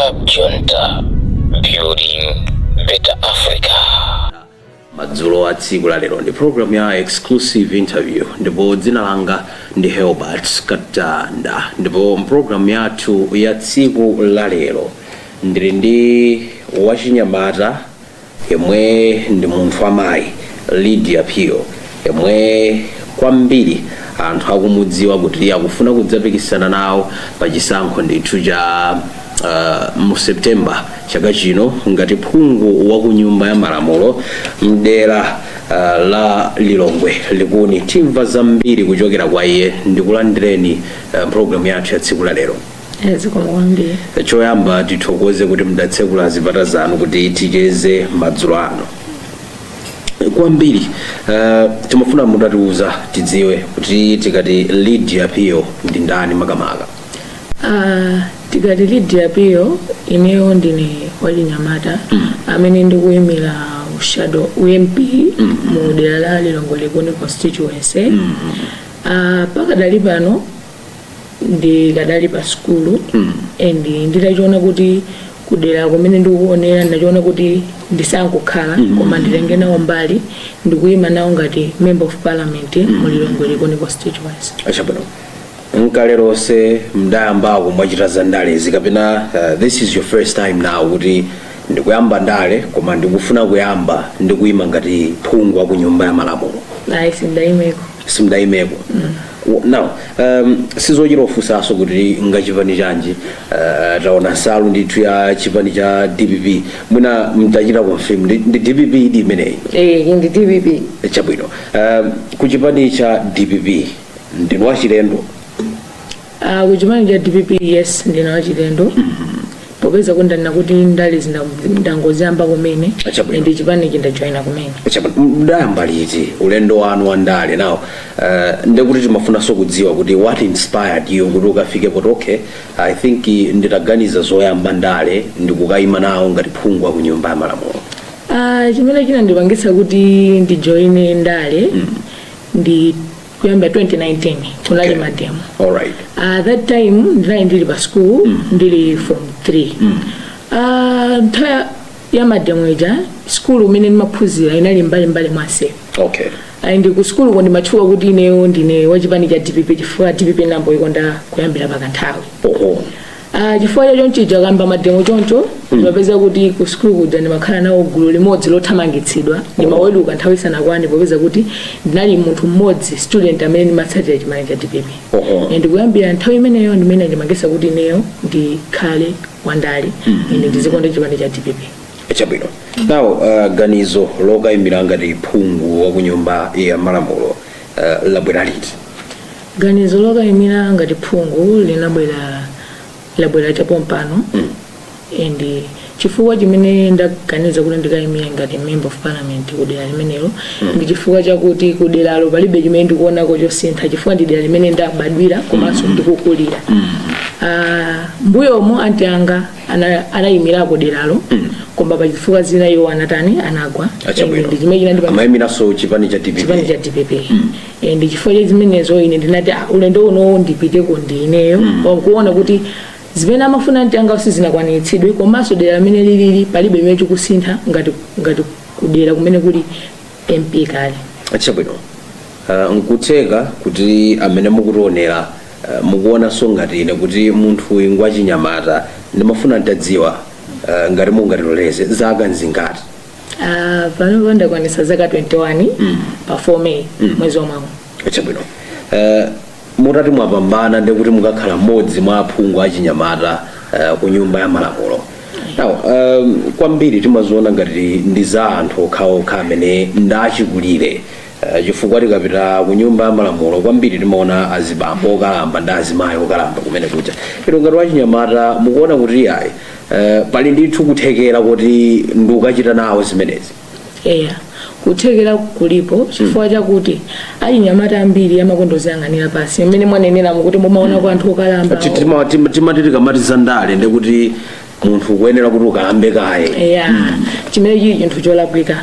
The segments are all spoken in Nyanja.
Club Junta, building better Africa. Madzulo a tsiku la lero ndi program ya Exclusive Interview, ndipo dzina langa ndi Helbert Katanda. Ndipo mpulogalamu yathu ya tsiku la lero ndili ndi wachinyamata yemwe ndi munthu wamayi, Lydia Phiri, yemwe kwambiri anthu akumudziwa kuti akufuna kudzapikisana nawo pa chisankho ndithu cha mu September chaka chino ngati phungu wa ku Nyumba ya Malamulo mdera la Lilongwe Likuni. Timva zambiri kuchokera kwa iye. Ndikulandireni program yathu ya tsiku la lero. Zikomo kwambiri. Choyamba tithokoze kuti mudatsekula zipata zanu kuti ticheze madzulo ano. Kwambiri timafuna mutatiuza tidziwe kuti tikati Lydia Phiri ndi ndani makamaka? Tikati Lydia Phiri, ineyo ndine wachinyamata amene ndikuyimira shadow MP mu dera la Lilongwe Likuni constituency. Pakadali pano ndikadali pa sukulu and nditachiona kuti kudera kumene ndikuonera, ndachiona kuti ndisankukhala koma nditenge nawo mbali ndikuyima nawo ngati member of parliament mu Lilongwe Likuni constituency. Chabwino. Nkale lonse mdayambako mwachita za ndalezi, kapena this is your first time now kuti ndikuyamba ndale koma ndikufuna kuyamba ndikuyima ngati phungu wa ku Nyumba ya Malamulo? Ayi, sindayimeko. Simdayimeko. Now sizochita ofunsanso kuti ngachipani chanji. Taona nsalu ndithu ya chipani cha DPP. Mwina mtachita confirm, ndi DPP idi imeneyi? Eh, ndi DPP. Chabwino. Ku chipani cha DPP ndinu wachilendo? Ku chipani cha DPP, yes, ndine wachilendo popeza kundanena kuti ndale ndangoziyamba kumene. Chabwino. Ndi chipani ndajoyina kumene. Chabwino. Mdayamba liti ulendo wanu wa ndale? Now ndekuti timafunanso kudziwa kuti what inspired you kuti ukafike poti, okay, I think nditaganiza zoyamba ndale ndikukayima nawo ngati phungu wa ku Nyumba ya Malamulo? Chimene chinandipangitsa kuti ndijoyine ndale ndi kuyamba 2019 kunali mademo. That time ndinali ndili pa school, ndili form 3. Nthawi ya mademo ija, school umene ndimaphunzira inali mbali mbali mwa msewu. And ku school ko ndimatchuka kuti ineyo ndine wachipani cha DPP, chifukwa DPP ndamboikonda kuyambira pakanthawi. Chifukwa cha chonchija kamba mademo choncho, ndimapeza kuti ku school kuja ndimakhala nawo gulu limodzi lothamangitsidwa, ndimaweruka nthawi isanakwane popeza kuti ndinali munthu mmodzi, student amene ndimatsatira chipani cha DPP. And kuyambira nthawi imeneyo ndimene ndimagesa kuti ineyo ndikhale wandale ine ndizikonda chipani cha DPP. Chabwino. Now ganizo lokayimira ngati phungu wa ku Nyumba ya Malamulo labwera liti? Ganizo lokayimira ngati phungu linabwera, labwera chapompano. And chifukwa chimene ndaganiza kuti ndikayimire ngati member of parliament kudera limenelo ndi chifukwa chakuti kuderalo palibe chimene ndikuonako chosintha, chifukwa ndi dera limene ndabadwira komanso ndikukulira. Mbuyomo anti anga anayimirako deralo, koma pachifukwa zina iwo anatani, anagwa. Chabwino. And ndi chimene chinandipangitsa Amayimiranso chipani cha DPP? Chipani cha DPP. Ndi chifukwa cha zimenezo ine ndinati, ah, ulendo uno ndipiteko ndi ineyo, kuona kuti zimene amafuna anti anga sizinakwaniritsidwe, komanso dera limene lilili palibe imene chikusintha ngati kudera kumene kuli MP kale. Chabwino. Nkutheka kuti amene mukutionera mukuonanso ngati ine kuti munthu uyu ngwachinyamata. Ndimafuna ntadziwa, ngati mungatiloleze, zaka nzingati? Panopo ndakwanitsa zaka 21 pa 4 May mwezi omwewo. Chabwino. Mutati mwapambana, ndikuti mukakhala mmodzi mwa aphungu achinyamata ku Nyumba ya Malamulo. Now kwambiri timaziona ngati ndi za anthu okhaokha amene ndachikulire, chifukwa tikapita ku Nyumba ya Malamulo kwambiri timaona azibambo okalamba ndi azimayi okalamba kumene kuja. Ino ngati wachinyamata mukuona kuti ayi, pali ndithu kuthekera kuti ndikukachita nawo zimenezi? Eya, kuthekera kulipo, chifukwa chakuti achinyamata ambiri amakondoziyang'anira pasi mmene mwanenera mukuti mumaona kwa anthu okalamba. Timati tikamati za ndale ndekuti munthu ukuyenera kuti ukalambe kaye. Eya, chimene chili chinthu cholakwika.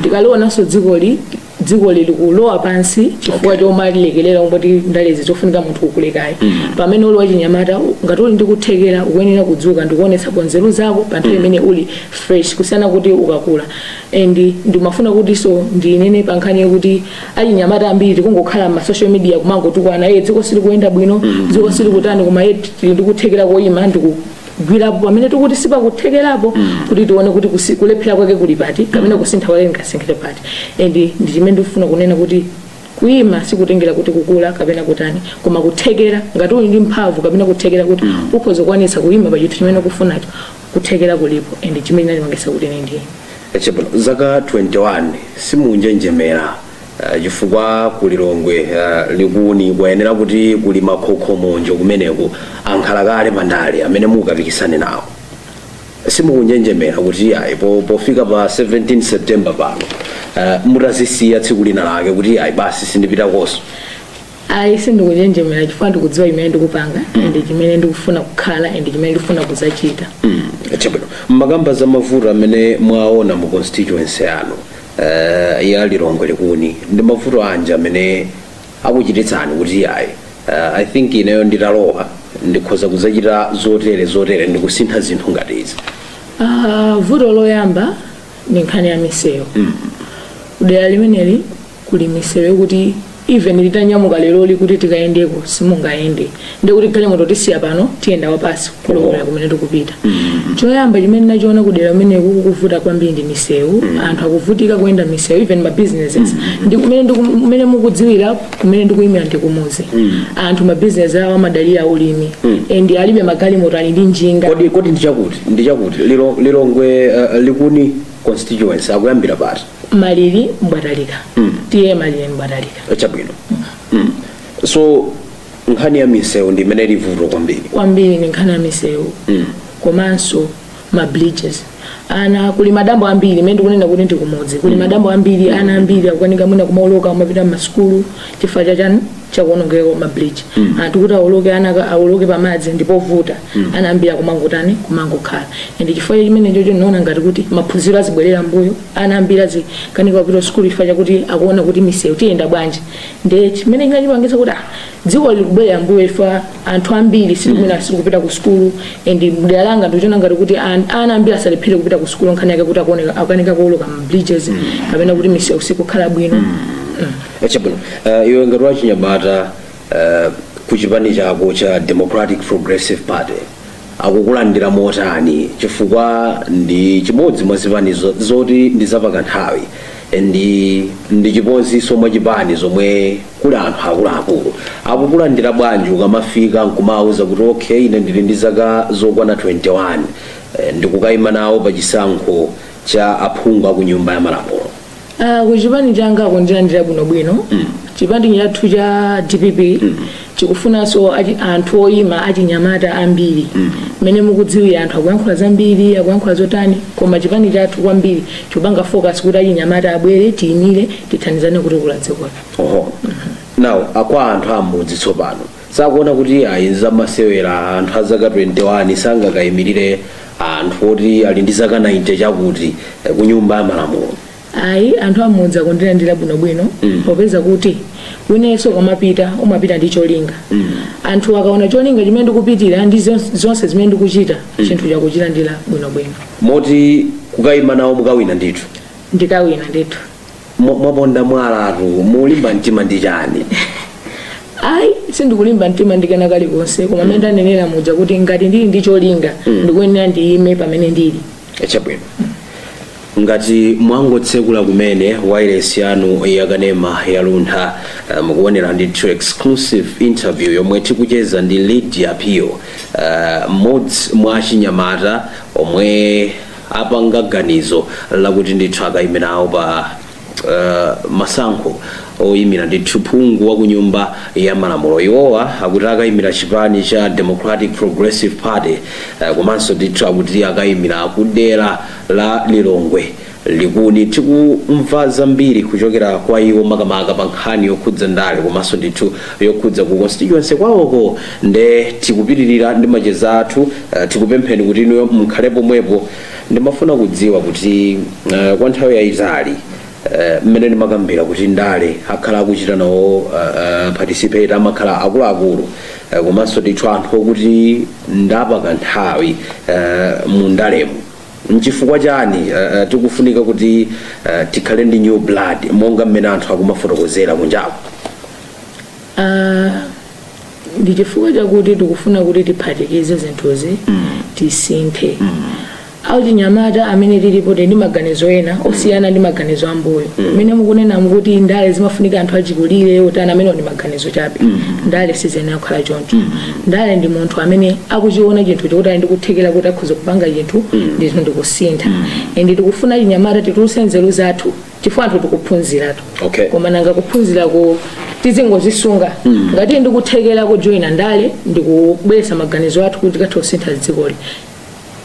Tikalionanso dzikoli, Dziko lili kulowa pansi chifukwa chomalilekelera kumboti ndalezi zofunika munthu ukulekayo. Pamene uli wachinyamata, ngati uli ndi kuthekera, ukuyenera kudzuka ndikuonetsa nzeru zako pa nthawi imene uli fresh, kusiyana kuti ukakula. And ndimafuna kuti so ndinene pa nkhani yokuti achinyamata ambiri tikungokhala ma social media kumangotukwana, "Ye, dziko silikuyenda bwino, dziko silikutani," koma ye tili ndikuthekera koyima ndikugwirapo pamene tikuti sipakuthekerapo, kuti tione kuti kulephera kwake kuli pati kapena kusintha kwake ngasinthire pati. And ndi chimene ndikufuna kunena kuti kuyima sikutengera kuti kukula kapena kutani, koma kuthekera. Ngati uli ndi mphamvu kapena kuthekera kuti ukhoza kukwanitsa kuyima pa chinthu chimene ukufunacho, kuthekera kulipo. And chimene chinandipangitsa kuti ine ndiye Chabwino, zaka 21, simunjenjemera chifukwa kulilongwe Likuni kwayenera kuti kuli makhokhomonjo kumeneku, ankhalakale pandale amene mukapikisane nawo. Simukunjenjemera kuti ayi, pofika pa 17 September pano mutazisiya tsiku lina lake kuti ayi, basi, sindipitakonso? Ayi, sindikujenjemera chifukwa ndikudziwa chimene ndikupanga and chimene ndikufuna kukhala and chimene ndikufuna kuzachita. Chabwino, mmakamba za mavuto amene mwaona mu constituency yanu ya Lilongwe Likuni. Ndi mavuto anji amene akuchititsani kuti ayi, I think ineyo nditalowa ndikhoza kudzachita zotere zotere, ndikusintha zinthu ngati izi? Vuto loyamba ndi nkhani ya misewu. Kudera limeneli kuli misewu yokuti even litanyamuka leroli kuti tikayendeko, simungayende. Ndikuti galimoto tisiya pano, tiyenda wapasi kulowera kumene tikupita. Choyamba chimene ndachiona kudera kumeneku kukuvuta kwambiri ndi misewu. Anthu akuvutika kuyenda misewu, even ma businesses. Ndi kumene kumene mukudziwira kumene ndikuyimira ndi kumuzi. Anthu ma business awo amadalira ulimi and alibe magalimoto, ali ndi njinga. Kodi ndichakuti Lilongwe Likuni constituency akuyambira pati? Malili Mbwatalika, tiye Malili Mbwatalika. Chabwino. So nkhani ya misewu ndi imene ili vuto kwambiri? Kwambiri ndi nkhani ya misewu, komanso ma bridges. Ana kuli madambo ambiri. Imene ndikunena kuti ndi kumudzi, kuli madambo ambiri. Ana ambiri akukanika mwina kumaoloka kumapita mmasukulu chifukwa chachani? Chakuonongeka ma bridge. Anthu kuti awoloke, ana awoloke pamadzi ndipovuta. Ana ambiri akumangotani? Kumangokhala. And chifukwa chimene chocho ndinaona ngati kuti maphunziro azibwerera mbuyo, ana ambiri azikanika kupita sukulu chifukwa chakuti akuona kuti misewu tiyenda bwanji. Nde chimene chingachipangitsa kuti dziko likubwerera mbuyo, chifukwa anthu ambiri silikumena silikupita ku sukulu. And mdera langa ndikuchiona ngati kuti ana ambiri asalephere kupita ku sukulu, nkhani yake kuti akuoneka akukanika kuwoloka ma bridges kapena kuti misewu sikukhala bwino. Chabwino, iwe ngati wachinyamata, ku chipani chako cha Democratic Progressive Party akukulandira motani? Chifukwa ndi chimodzi mwa zipani zoti ndi zapakanthawi, ndi chimodzinso mwa chipani zomwe kuli anthu akuluakulu. Akukulandira bwanji ukamafika nkumawuza kuti okay, ine ndili ndi zaka zokwana 21, ndikukayima nawo pa chisankho cha aphungu aku Nyumba ya Malamulo? Ku chipani changa akundilandira bwinobwino. Chipani chathu cha DPP chikufunanso anthu oyima achinyamata ambiri. Mmene mukudziwira, anthu akuyankhula zambiri, akuyankhula zotani, koma chipani chathu kwambiri chikupanga focus kuti achinyamata abwere, tiyimire, tithandizane kutukula dzikoli. Oho, now akwa anthu amudzi tsopano sakuona kuti ayi, zamasewera, anthu a zaka 21 sangakayimirire anthu oti ali ndi zaka 90 chakuti ku Nyumba ya Malamulo? Ayi, anthu amudzi akundilandira bwinobwino, popeza kuti winenso ukamapita umapita ndi cholinga. Anthu akaona cholinga chimene ndikupitira ndi zonse zimene ndikuchita, chinthu chakuchilandira bwinobwino. Moti kukayima nawo mukawina ndithu? Ndikawina ndithu. Mwaponda mwalatu, mulimba mtima ndi chani? Ayi, sindikulimba mtima ndikena kalikonse, koma mmene ndanenera muja kuti ngati ndili ndi cholinga, ndikuyenera ndiyime pamene ndili. Chabwino, ngati mwangotsekula kumene wireless yanu yakanema yaluntha, mukuonera ndithu exclusive interview yomwe tikucheza ndi Lydia Pio, mmodzi mwa achinyamata omwe apanga ganizo lakuti ndithu akayime nawo pa masankho oyimira ndithu phungu wa ku Nyumba ya Malamulo. Iwowa akuti akayimira chipani cha Democratic Progressive Party, komanso ndithu akuti akayimira kudera la Lilongwe Likuni. Tikumva zambiri kuchokera kwa iwo, makamaka pa nkhani yokhudza ndale komanso ndithu yokhudza ku constituency kwawoko. Nde tikupitirira ndi macheza athu. Tikupempheni kuti inuyo mukhale pomwepo. Ndimafuna kudziwa kuti kwa nthawi yayitali Mmene ndimakambira kuti ndale akhala akuchita nawo participate amakhala akuluakulu, komanso ndithu anthu okuti ndapaka nthawi mu ndalemo. Nchifukwa chani tikufunika kuti tikhale ndi new blood monga mmene anthu akumafotokozera kunjaku? Ndi chifukwa chakuti tikufuna kuti tiphatikize zinthuzi, tisinthe. Achinyamata amene tilipo ndi maganizo ena osiyana ndi maganizo ambuyo. Mmene mukunena mukuti ndale zimafunika anthu achikulire otani, amene ndi maganizo chabe. Ndale siziyenera kukhala choncho. Ndale ndi munthu amene akuchiona chinthu chokuti ali ndi kuthekera kuti akhoza kupanga chinthu, ndithu ndikusintha. And tikufuna achinyamata titulutse nzeru zathu, chifukwa anthu tikuphunziratu. Koma nanga kuphunzirako tizingozisunga? Ngati ndikuthekera kujoyina ndale ndikubweretsa maganizo athu kuti tikathe kusintha dzikoli,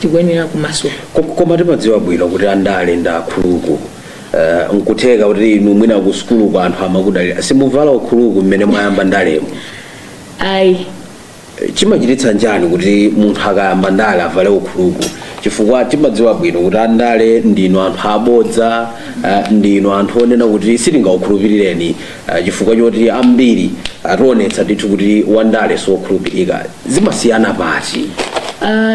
tikuyenera kumasuka. Koma timadziwa bwino kuti andale ndi akhuluku. Nkutheka kuti inu mwina ku sukulu kwa anthu amakudalira, simuvala ukhuluku mmene mwayamba ndalemo? Ayi. Chimachititsa njani kuti munthu akayamba ndale avale ukhuluku? Chifukwa timadziwa bwino kuti andale ndinu anthu abodza, ndinu anthu onena kuti sitingaukhulupirireni, chifukwa choti ambiri ationetsa ndithu kuti wandale sokhulupirika. Zimasiyana pati?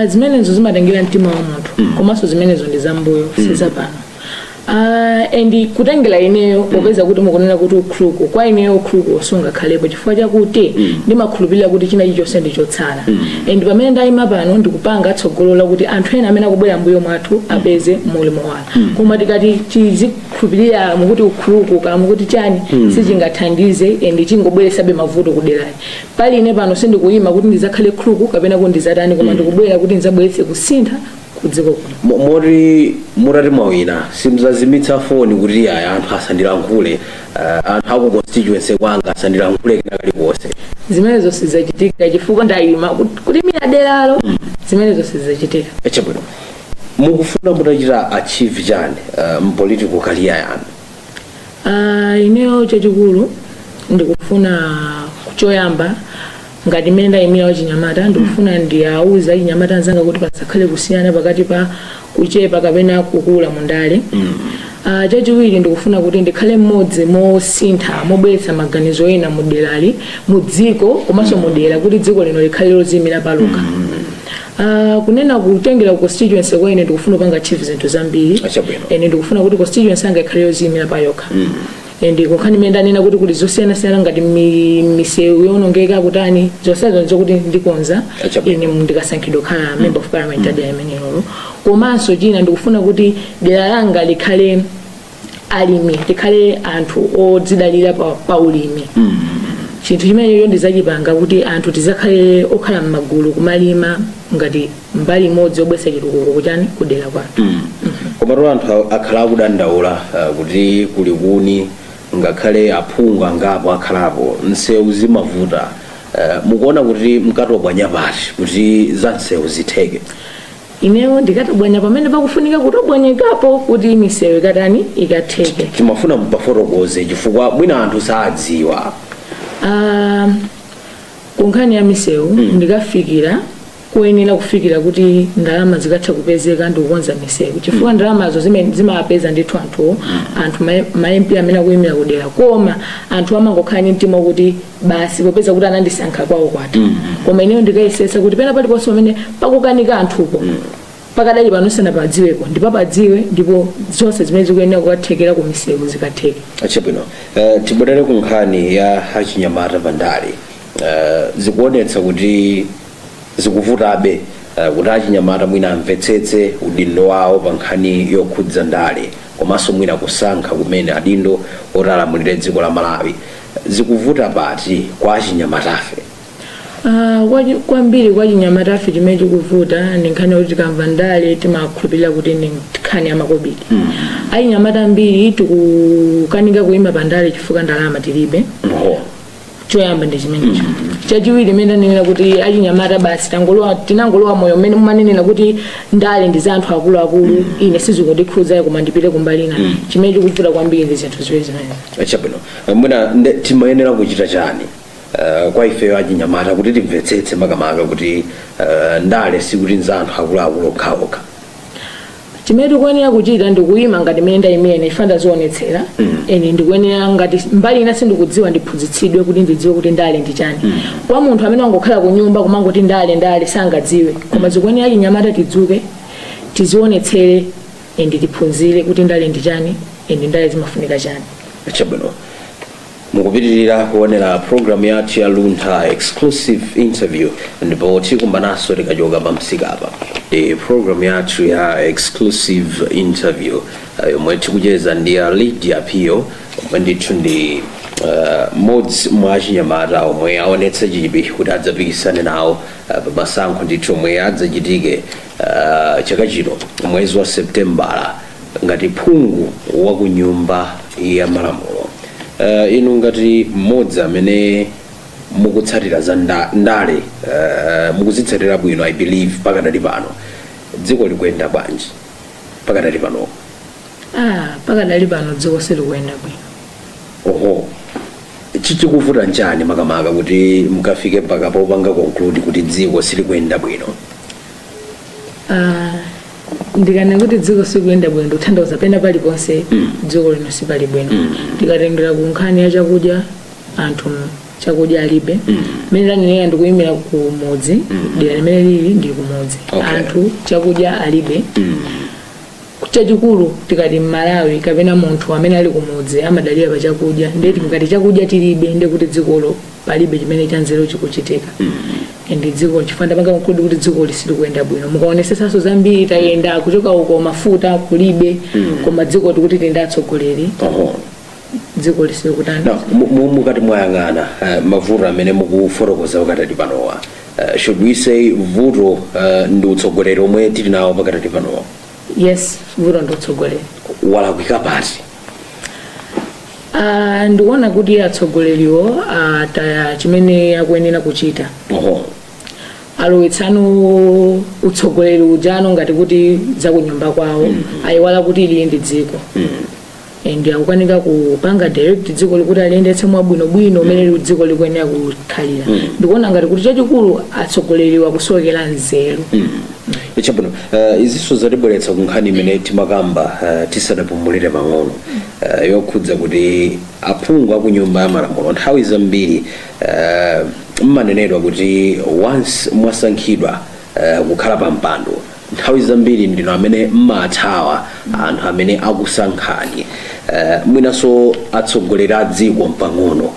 Zimenezo zimatengera mtima wa munthu, komanso zimenezo ndi zambuyo, sizapano. And kutengera ineyo, popeza kuti mukunena kuti ukhuluku, kwa ineyo ukhuluku sungakhalepo, chifukwa chakuti ndimakhulupirira kuti china chilichonse ndi chotsala. And pamene ndayima pano, ndikupanga tsogolo lakuti anthu ena amene akubwera mbuyo mwathu apeze mulimo wala. Koma tikati tizikhulupirira mukuti ukhuluku kama mukuti chani, sichingathandize and chingobweresabe mavuto kuderali. Pali ine pano, sindikuyima kuti ndizakhale khuluku kapena kuti ndizatani, koma ndikubwera kuti ndizabweretse kusintha ku dziko kuno. Moti mutati mwawina, simudzazimitsa foni kuti aya, anthu asandilankhule, anthu aku constituency kwanga asandilankhule kena kalikonse? Zimenezo sizachitika, chifukwa ndayima kuti mina deralo. Zimenezo sizachitika. Chabwino, mukufuna mutachita achieve chani mpolitical career yanu? Ineyo chachikulu ndikufuna, choyamba, ngati mmene ndayimira wachinyamata, ndikufuna ndiyawuza achinyamata anzanga kuti pasakhale kusiyana pakati pa kuchepa kapena kukula mundale. Chachiwiri, ndikufuna kuti ndikhale mmodzi mosintha, mobweretsa maganizo ena mu derali, mu dziko komanso mu dera, kuti dziko lino likhale loziyimira palokha. Kunena kutengera ku constituency kwa ine, ndikufuna kupanga achieve zinthu zambiri. Chabwino. Ene ndikufuna kuti constituency yanga ikhale yoziyimira payokha. And kunkhani imene ndanena kuti kuli zosiyanasiyana ngati misewu yowonongeka, kutani, zonsezo nzokuti ndikonza Chabwino. ine ndikasankhidwa kukhala member of parliament adera imenelolo. Komanso china, ndikufuna kuti dera langa likhale alimi, likhale anthu odzidalira pa ulimi. Chinthu chimenecho ndizachipanga kuti anthu tizakhale okhala m'magulu kumalima ngati mbali imodzi yobweretsa chitukuko kuchani, kudera kwathu. Komatu anthu akhala akudandaula kuti kuli kuni, ngakhale aphungu angapo akhalapo, nsewu zimavuta. Mukuona kuti mkatobwanya pati kuti za nsewu zitheke? Ineyo ndikatobwanya pamene pakufunika kutobwanyikapo kuti misewu ikatani, ikatheke. Timafuna mupafotokoze, chifukwa mwina anthu sadziwa. Kunkhani ya misewu, ndikafikira kuyenera kufikira kuti ndalama zikatha kupezeka ndi kukonza misewu, chifukwa ndalamazo zimapeza ndithu anthuwo, anthu ma MP amene akuyimira kudera, koma anthu amangokhala ndi mtima kuti basi, popeza kuti anandisankha, kwawo kwatha. Koma ineyo ndikayesetsa kuti pena paliponse pamene pakukanika anthupo, pakadali pano sanapadziweko, ndipapadziwe, ndipo zonse zimene zikuyenera kukathekera ku misewu zikatheke. Chabwino, tibwerere ku nkhani ya achinyamata pandale. Zikuonetsa kuti zikuvutabe kuti achinyamata mwina amvetsetse udindo wawo pa nkhani yokhudza ndale, komanso mwina kusankha kumene adindo oti alamulire dziko la Malawi. Zikuvuta pati kwa achinyamatafe? Kwambiri kwa chinyamatafe, chimene chikuvuta ndi nkhani yoti tikamva ndale timakhulupirira kuti ndi nkhani ya makobidi. Achinyamata ambiri tikukanika kuyima pa ndale chifukwa ndalama tilibe. Choyamba ndi chimenecho. Chachiwiri, imene ndanenera kuti achinyamata basi tangolowa, tinangolowa moyo mmene mumanenera kuti ndale ndi za anthu akuluakulu, ine sizikundikhudza, koma ndipite kumbali ina. Chimene chikuvuta kwambiri ndi zinthu ziwiri zimenezi. Chabwino, mwina timayenera kuchita chani kwa ifeyo achinyamata kuti timvetsetse makamaka kuti ndale sikuti nza anthu akuluakulu okhaokha? Chimene tikuyenera kuchita ndikuyima ngati mene ndayimira ine, ifa ndazionetsera ene. Ndikuyenera ngati mbali ina sindikudziwa, ndiphunzitsidwe kuti ndidziwe kuti ndale ndi chani. Kwa munthu amene wangokhala ku nyumba kumangoti ndale ndale, sangadziwe. Koma zikuyenera chinyamata tidzuke, tizionetsere and tiphunzire kuti ndale ndi chani and ndale zimafunika chani. Chabwino, mukupitirira kuonera programu yathu ya Luntha Exclusive Interview, ndipo tikumbananso tikachoka pa msikapa. Ndi programu yathu ya Exclusive Interview yomwe tikucheza ndi ya Lydia Pio, omwe ndithu ndi mmodzi mwa achinyamata omwe aonetsa chidwi kuti adzapikisane nawo pa masankho ndithu omwe adzachitike chaka chino mwezi wa Septembala ngati phungu wa ku Nyumba ya Malamulo. Inu ngati mmodzi amene mukutsatira za ndale, mukuzitsatira bwino, I believe, pakadali pano dziko likuyenda bwanji pakadali pano? Ah, pakadali pano dziko silikuyenda bwino. Oho, chichikuvuta nchani makamaka kuti mukafike mpaka popanga conclude kuti dziko silikuyenda bwino? Ah, ndikanena kuti dziko silikuyenda bwino, ndikutanthauza pena paliponse dziko lino sipali bwino. Tikatengera ku nkhani ya chakudya, anthu chakudya alibe. Mmene lanenera, ndikuyimira ku mudzi, dera limene lili ndi kumudzi. Anthu chakudya alibe. Chachikulu tikati Mmalawi kapena munthu amene ali kumudzi amadalira pa chakudya, ndeti ngati chakudya tilibe, ndekuti dzikolo palibe chimene chanzeru chikuchitika. And dziko, chifukwa ndapanga conclude kuti dziko silikuyenda bwino, mukaonesesanso zambiri tayenda kuchoka uko, mafuta kulibe, koma dziko tikuti tili ndi atsogoleri. Dziko lisilikutani? Now, mukati mwayang'ana mavuto amene mukufotokoza pakatali panowa, should we say vuto ndi utsogoleri omwe tili nawo pakatali panowa? Yes, vuto ndi utsogoleri. Walakwika pati? Ah, ndikuona kuti atsogoleriwo ataya chimene akuyenera kuchita. Alowetsano utsogoleri ujano ngati kuti zakunyumba kwawo, ayiwala kuti ili ndi dziko and akukanika kupanga direct dziko likuti aliyendetse mwabwinobwino umene dziko likuyenera kukhalira. Ndikuona ngati kuti chachikulu atsogoleriwa kusowekera nzeru. Chabwino, izinso zatibweretsa ku nkhani imene timakamba tisadapumulire pang'ono, yokhudza kuti aphungu aku Nyumba ya Malamulo nthawi zambiri mmanenedwa kuti once mwasankhidwa kukhala pa mpando, nthawi zambiri ndino amene mmathawa anthu amene akusankhani, mwinanso atsogoleri a dziko mpang'ono.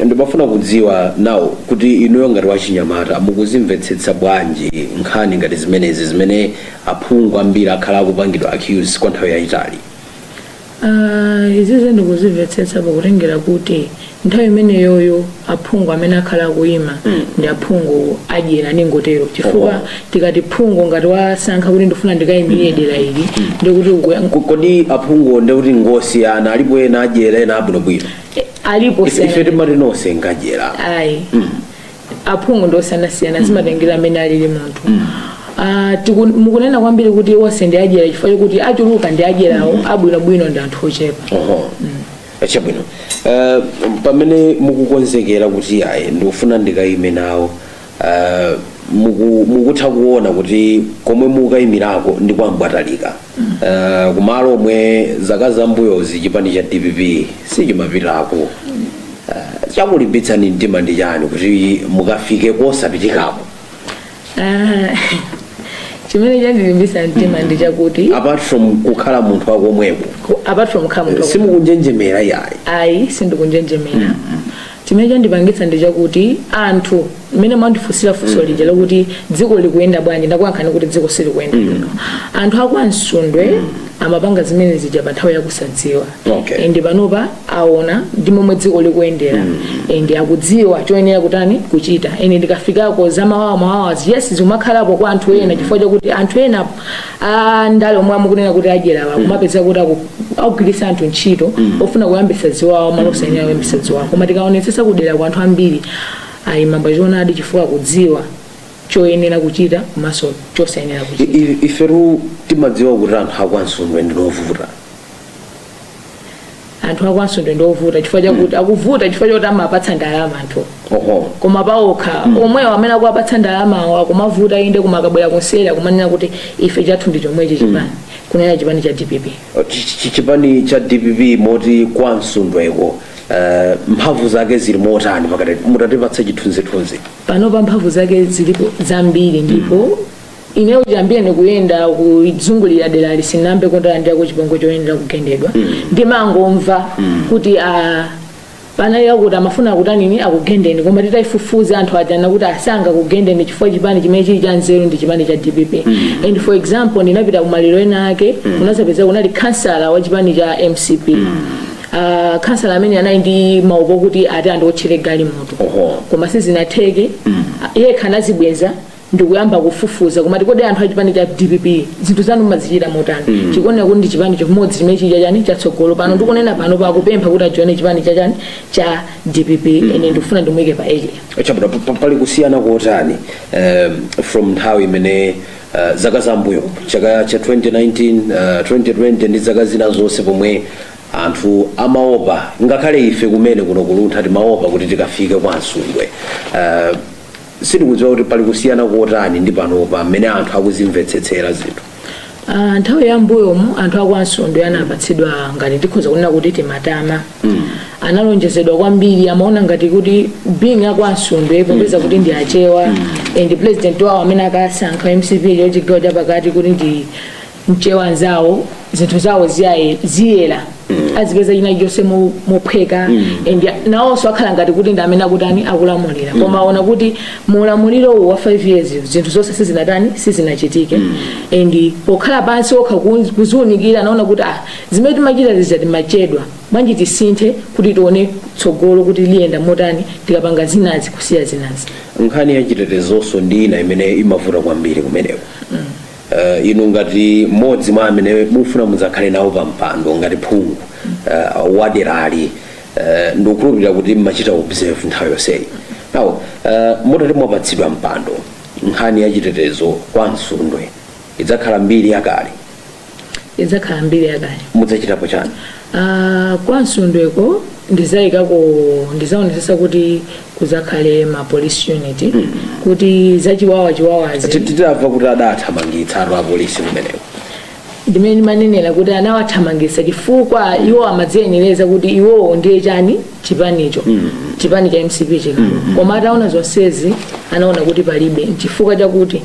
Ndimafuna kudziwa nawo kuti inuyo ngati wachinyamata mukuzimvetsetsa bwanji nkhani ngati zimenezi zimene aphungu ambiri akhala akupangidwa accuse kwa nthawi yayitali? Ah, izizi ndikuzimvetsetsa pakutengera kuti nthawi imeneyoyo aphungu amene akhala akuyima ndi aphungu adyera, ningotero, chifukwa tikati phungu ngati wasankha kuti ndifuna ndikayimirire dera ili, ndikuti Kodi aphungu ndikuti ngosiyana? Alipo ena adyera, ena abwinobwino? Alipo. Ife timati nonse ngadyera. Ayi, aphungu ndosiyanasiyana, zimatengera amene alili munthu. Ah, mukunena kwambiri kuti onse ndi adyera chifukwa chokuti achuluka ndi adyerawo, abwinobwino ndi anthu ochepa. Oho, chabwino. Pamene mukukonzekera kuti ayi, ndikufuna ndikayime nawo, mukutha kuona kuti komwe mukayimirako ndi kwambwatalika, kumalo omwe zaka zambuyozi chipani cha DPP sichimapitako, chakulimbitsani mtima ndi chani kuti mukafike kosapitikako? Ah, chimene chandilimbitsa mtima ndi chakuti apart from kukhala munthu wakomweko, apart from kukhala munthu simukunjenjemera yayi? Ayi, sindikunjenjemera. Chimene chandipangitsa ndi chakuti anthu mmene mwandifunsira funso lija lokuti dziko likuyenda bwanji, ndakuyankhani kuti dziko silikuyenda bwino. Anthu akwaMsundwe amapanga zimene zija pa nthawi yakusadziwa. And panopa aona ndi momwe dziko likuyendera and akudziwa choyenera kutani, kuchita. And ndikafikako, zamawawa mawawa, yes, zimakhalapo kwa anthu ena chifukwa chakuti anthu ena andale omwe amukunena kuti adyerawa kumapeza kuti akugwiritsa anthu ntchito ofuna kuyambisa ziwawa malo osayenera kuyambisa ziwawa. Koma tikaonetsetsa kudera kwa anthu ambiri ayima choonadi chifukwa akudziwa choyenera kuchita komanso chosayenera kuchita. Ifetu timadziwa kuti anthu akwaMsundwe ndinovuta. Anthu akwa Nsundwe ndiovuta chifukwa chakuti akuvuta chifukwa chakuti amapatsa ndalama anthu. Koma paokha omwewo amene akuwapatsa ndalamawo akumavuta inde, koma akabwera kunseri kumanena kuti ife chathu ndi chomwechi chipani, kunena chipani cha DPP. Chipani cha DPP, moti kwa Nsundweko mphamvu zake zili motani pakati? Mutatipatsa chithunzithunzi. Panopa mphamvu zake zilipo zambiri, ndipo ineyo chiyambire ndikuyenda kuzungulira dera lisinambe kundalandira chipongwe choyenera kugendedwa. Ndimangomva kuti panali akuti amafuna kutanini, akugendeni, koma titayifufuza anthu ajana kuti asanga kugendeni chifukwa chipani chimene chili cha nzeru ndi chipani cha DPP. And for example, ndinapita kumaliro ena ake, kunazapeza kunali kansala wa chipani cha MCP. Kansala amene anali ndi maupo kuti ati andiotchere galimoto, koma sizinatheke. Yekha anazibweza ndikuyamba kufufuza kumati, kodi anthu achipani cha DPP zinthu zanu mumazichita motani? Chikuoneka kuti ndi chipani chimodzi chimene chili chachani, chatsogolo pano. Ndikunena pano pakupempha kuti ajoine chipani chachani, cha DPP. Ine ndikufuna ndimuyike pa area. Chabwino. Pali kusiyana kotani from nthawi imene zaka zambuyo, chaka cha 2019, 2020 ndi zaka zina zonse, pomwe anthu amaopa, ngakhale ife kumene kuno kuluntha timaopa kuti tikafike kwa Nsundwe? Sitikudziwa kuti pali kusiyana kotani ndi panopa mmene anthu akuzimvetsetsera zinthu. Nthawi ya mbuyomu anthu akwa Nsundwe anapatsidwa, ngati tikhoza kunena kuti timatama, analonjezedwa kwambiri. Amaona ngati kuti being akwa Nsundwe, popeza kuti ndi Achewa, and president wawo amene akasankha MCP cho chigawo chapakati kuti ndi Mchewa nzawo, zinthu zawo ziyera, azipeza china chonse mophweka, and nawonso akhala ngati kuti ndi amene akutani, akulamulira. Koma aona kuti muulamuliro uwu wa 5 years zinthu zonse sizinatani, sizinachitike. And pokhala pansi okha kuziwunikira, anaona kuti ah, zimene timachita zija timachedwa bwanji, tisinthe kuti tione tsogolo kuti liyenda motani tikapanga zinazi kusiya zinazi. Nkhani ya chitetezonso ndi ina imene imavuta kwambiri kumeneko. Inu ngati mmodzi mwa amene mufuna mudzakhale nawo pa mpando ngati phungu waderali, ndikukhulupirira kuti mmachita observe nthawi yonseyi. Now mutati mwapatsidwa mpando, nkhani ya chitetezo kwa Nsundwe idzakhala mbiri yakale? Idzakhala mbiri yakale. Mudzachitapo chani? Kwa Nsundweko ndizayikako, ndizaonesesa kuti kuzakhale ma police unit, kuti zachiwawa chiwawazi. Titamva kuti adathamangitsa atu apolisi kumeneko. Ndimene ndimanenera kuti anawathamangitsa chifukwa iwo amadziyenereza kuti iwowo ndiye chani, chipanicho, chipani cha MCP chikalo. Koma ataona zonsezi anaona kuti palibe, chifukwa chakuti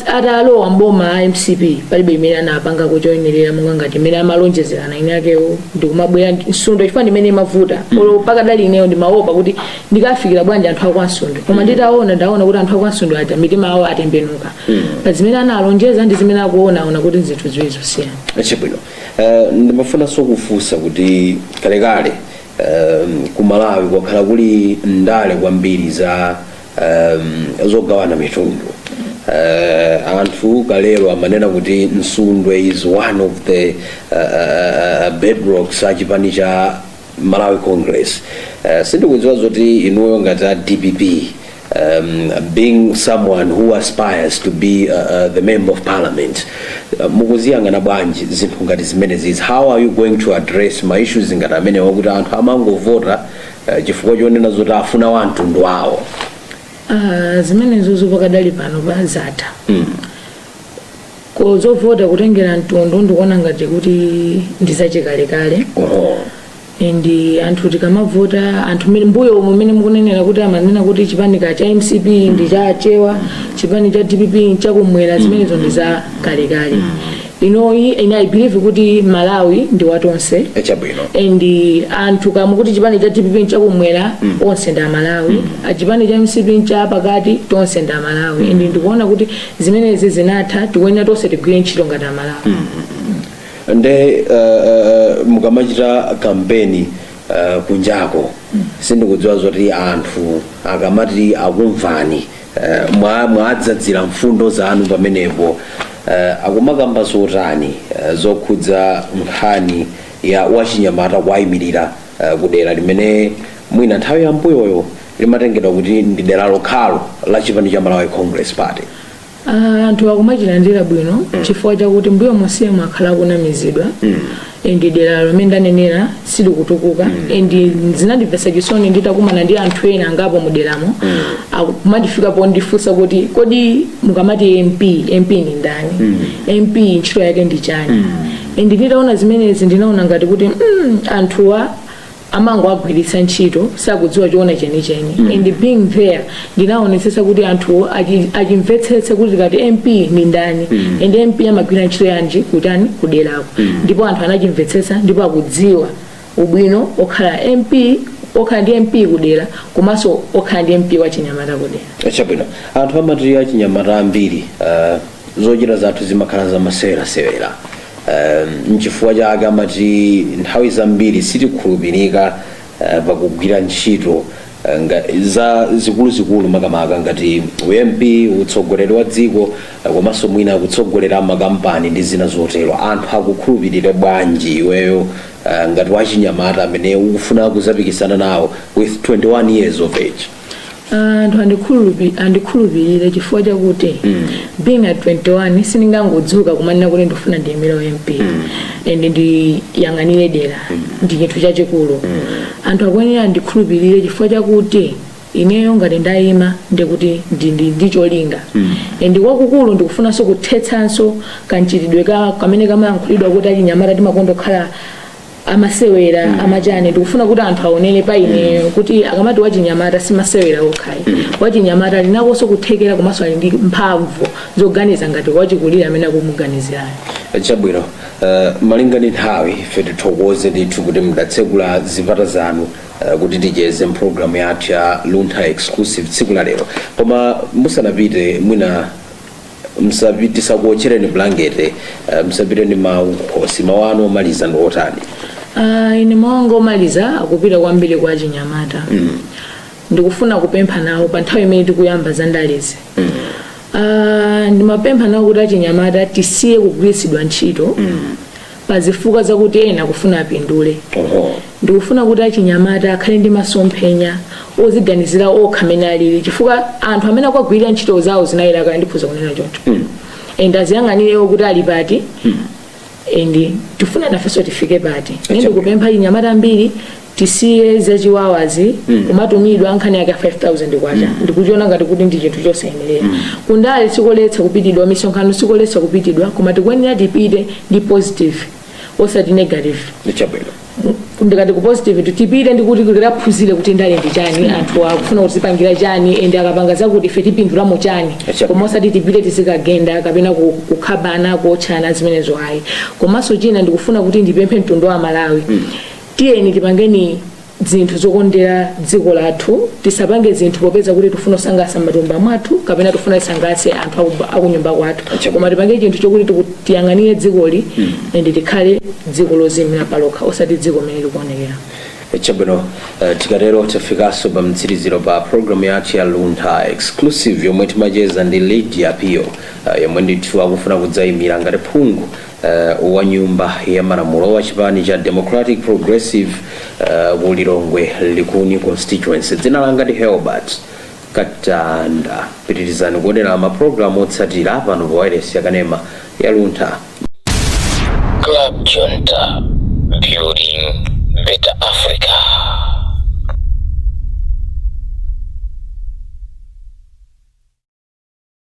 atalowa mboma a MCP palibe imene anapangako choyenerera monga ngati imene amalonjezerana ine akewo ndikumabwera Nsundwe, chifukwa ndimene imavuta. Olo pakadali ineyo ndimaopa kuti ndikafikira bwanji anthu akwa Nsundwe, koma nditaona, ndaona kuti anthu akwa Nsundwe aja mitima yawo atembenuka pa zimene analonjeza ndi zimene akuona, aona kuti zinthu ziwiri zosiyana. Chabwino. Ndimafunanso kufunsa kuti kalekale ku Malawi kwakhala kuli ndale kwambiri za zogawana mitundu. Anthu kalero amanena kuti Nsundwe is one of the bedrocks a chipani cha Malawi Congress. Sindikudziwa zoti inuyo ngati a DPP, being someone who aspires to be the member of parliament, mukuziyang'ana bwanji zinthu ngati zimenezi? How are you going to address ma issues ngati amene wakuti anthu amangovota chifukwa chonena zoti afuna wa mtundu wawo? Zimenezo pakadali pano pazatha. Ko zovota kutengera mtundu ndikuona ngati kuti ndi zachikalekale. And anthu tikamavota, anthu mmene mbuyo umo mmene mukunenera kuti amanena kuti chipani ka cha MCP ndi cha Chewa, chipani cha DPP nchakumwera, zimenezo ndi za kalekale. Inoyi ine I believe kuti Malawi ndi watonse. Chabwino. And anthu kamukuti chipani cha DPP nchakumwera, onse ndi Amalawi. Chipani cha MCP ncha pakati, tonse ndi Amalawi. And ndikuona kuti zimenezi zinatha, tikuyenera tonse tigwire ntchito ngati Amalawi. Nde mukamachita kampeni kunjako, sindikudziwa zoti anthu akamati akumvani, mwadzadzira mfundo zanu pamenepo, akumakamba zotani zokhudza nkhani ya wachinyamata kuwayimirira kudera limene mwina nthawi yambuyoyo limatengedwa kuti ndi dera lokhalo la chipani cha Malawi Congress Party? Anthu akumachilandira bwino chifukwa chakuti mbuyo monsiyemo akhala akunamizidwa. And dera lomwe ndanenera silikutukuka, and zinandimvetsa chisoni nditakumana ndi anthu ena angapo muderamo, kumandifikapo ndifunsa kuti, "Kodi mukamati MP, MP ni ndani? MP ntchito yake ndi chani?" And nditaona zimenezi, ndinaona ngati kuti anthuwa amangoagwiritsa ntchito, sakudziwa choona chenicheni. And being there, ndinaonetsetsa kuti anthu achimvetsetse kuti tikati MP ni ndani, and MP amagwira ntchito yanji, kutani kuderako. Ndipo anthu anachimvetsetsa ndipo akudziwa ubwino okhala MP, okhala ndi MP kudera, komanso okhala ndi MP wachinyamata kudera. Chabwino. Anthu amati achinyamata ambiri zochita zathu zimakhala zamasewerasewera, nchifukwa chake amati nthawi zambiri sitikhulupirika pakugwira ntchito za zikuluzikulu, makamaka ngati uMP, utsogoleri wa dziko, komanso mwina kutsogolera makampani ndi zina zotero. Anthu akukhulupirire bwanji iweyo ngati wachinyamata amene ukufuna kuzapikisana nawo with 21 years of age? Anthu andikhulupirire chifukwa chakuti being at 21, sindingangodzuka kumanena kuti ndifuna ndiyimire MP and ndiyang'anire dera. Ndi chinthu chachikulu. Anthu akuyenera andikhulupirire chifukwa chakuti ineyo ngati ndayima, ndikuti ndi cholinga, and kwakukulu ndikufunanso kuthetsanso kanchitidwe kamene kamayankhulidwa kuti achinyamata timakonda kukhala amasewera, amachane. Ndikufuna kuti anthu aonere pa ineyo kuti akamati wachinyamata, simasewera okhayi. Wachinyamata alinakonso kuthekera, komanso ali ndi mphamvu zoganiza ngati wachikulire amene akumuganizirayo. Chabwino. Malinga ndi nthawi, ife tithokoze ndithu kuti mudatsekula zipata zanu kuti ticheze mpulogalamu yathu ya Luntha Exclusive tsiku la lero. Koma musanapite, mwina tisakuotchereni blankete, musapite ndi mawu khosi. Mawu anu omaliza ndi otani? Ine mawu anga omaliza akupita kwambiri kwa achinyamata. Ndikufuna kupempha nawo pa nthawi imene tikuyamba za ndalezi. Ndimapempha nawo kuti achinyamata tisiye kugwiritsidwa ntchito pa zifukwa zakuti ena kufuna apindule. Ndikufuna kuti achinyamata akhale ndi masomphenya oziganizira okha amene alili, chifukwa anthu amene akugwirira ntchito zawo zinayera kale, ndikhuza kunena choncho, and aziyang'anirewo kuti ali pati and tifuna nafenso tifike pati. Ine ndikupempha achinyamata ambiri tisiye zachiwawazi, kumatumidwa nkhani yake 5000 kwacha. Ndikuchiona ngati kuti ndi chinthu chosayenerera. Kundale sikoletsa kupitidwa, misonkhano sikoletsa kupitidwa, koma tikuyenera tipite ndi positive, osati negative. Chabwino. Ndikati ku positive, tipite ndikuti tikaphunzire kuti ndale ndi chani, anthu akufuna kutipangira chani, ende akapanga zakuti ife tipindulamo chani. Koma osati tipite tizikagenda kapena kukhabana, kuotchana, zimenezo ayi. Komanso china, ndikufuna kuti ndipemphe mtundu wa Malawi, tiyeni tipangeni zinthu zokondera dziko lathu. Tisapange zinthu popeza kuti tifuna kusangalatsa matumba mwathu kapena tifuna tisangalatse anthu akunyumba kwathu, koma tipange chinthu chokuti tiyang'anire dzikoli and tikhale dziko lozimira palokha, osati dziko limene likuonekera. Chabwino. Tikatero tafikanso pa mtsiriziro pa programu yathu ya Luntha Exclusive, yomwe timacheza ndi Lydia Pio, yomwe ndithu akufuna kudzayimira ngati phungu wa nyumba ya malamulo wa chipani cha Democratic Progressive ku Lilongwe Likuni constituency. Dzina langa ndi Helbert Katanda. Pitirizani kuonera mapulogalamu otsatira pano pa wailesi yakanema ya Luntha. Club Junta, building better Africa.